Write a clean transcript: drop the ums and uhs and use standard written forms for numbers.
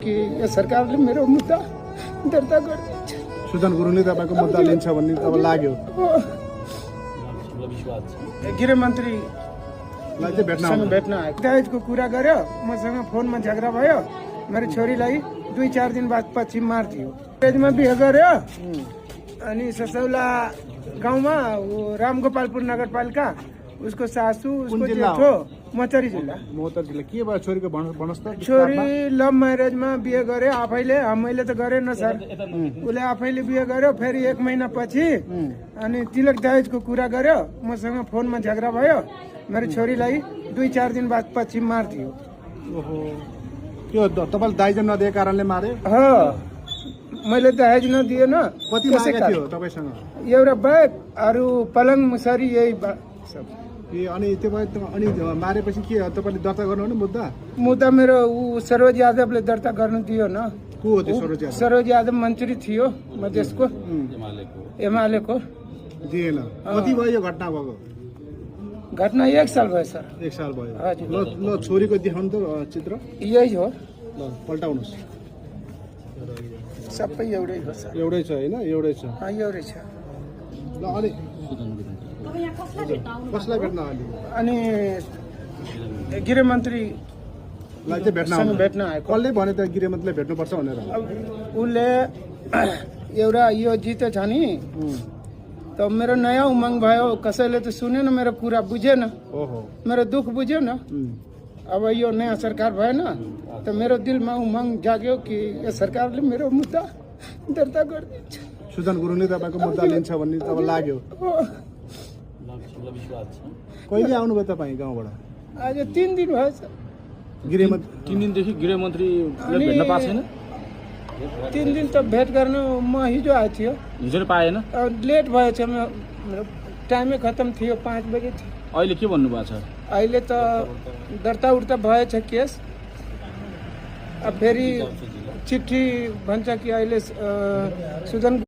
कि यो सरकारले मेरो मुद्दा दर्ता गरिदिन्छ। सुजन गुरुङले तपाईँको मुद्दा लिन्छ भन्ने अब लाग्यो। गृहमन्त्रीलाई चाहिँ भेट्न आयो। दहेजको कुरा गर्यो, मसँग फोनमा झगडा भयो। मेरो छोरीलाई 2-4 दिन बाद पछि मार्थ्यो। दहेजमा बिहे गर्यो अनि ससौला गाउँमा रामगोपालपुर नगरपालिका, उसको सासू उसको जेठो मोहतरी जिल्ला। के भयो छोरीको भन्नुहोस् त। छोरी लभ म्यारेजमा बिहे गरे आफैले, मैले त गरेन सर। उसले आफैले बिहे गर्यो, फेरि 1 महिना पछि अनि तिलक दहेजको कुरा गर्यो, मसँग फोनमा झगडा भयो। मेरो छोरीलाई 2-4 दिन बाद पछि मार्थ्यो। ओहो, त्यो तपाईँले दाइज नदिएको कारणले मार्यो? हो, मैले दहेज नदिएन। कति मागेको थियो तपाईँसँग? एउटा बैग अरू पलङ मुसरी यही सब। अनि त्यो अनि मारेपछि के तपाईँले दर्ता गर्नु मुद्दा मेरो सरोज यादवले दर्ता गर्नु दियो न। को हो त्यो सरोज यादव? सरोज यादव मन्त्री थियो मधेसको, एमालेको। दिएन। कति भयो यो घटना भएको? घटना 1 साल भयो सर। 1 साल भयो। हजुर। ल छोरीको देखाउनु त चित्र। यही हो, ल पल्टाउनुहोस्। सबै एउटै हो सर। एउटै छ होइन? एउटै छ। एउटै छ। ल अनि कसलाई भेट्न आयो? अनि गृहमन्त्रीलाई चाहिँ भेट्न आयो। कसले भने त गृहमन्त्रीले भेट्नुपर्छ भनेर? उसले एउटा यो जिते छ नि, त मेरो नयाँ उमङ्ग भयो। कसैले त सुनेन, मेरो कुरा बुझेन, मेरो दुःख बुझ्यो न। अब यो नयाँ सरकार भएन त मेरो दिलमा उमङ्ग जाग्यो कि यो सरकारले मेरो मुद्दा दर्ता गरिदिन्छ। सुजन गुरुङले तपाईँको मुद्दा लिन्छ भन्ने अब लाग्यो। कहिले आउनुभयो तपाईँ गाउँबाट? आज 3 दिन भएछ। 3 दिनदेखि गृहमन्त्रीले भेट्न पाएको छैन? 3 दिन त भेट गर्न म हिजो आएको थियो। हिजो पाएन? लेट भएछ, मेरो टाइमै खत्तम थियो, 5 बजे थियो। अहिले के भन्नुभएको छ? अहिले त दर्ता उर्ता भएछ केस। अब फेरि चिठी भन्छ कि अहिले सुजन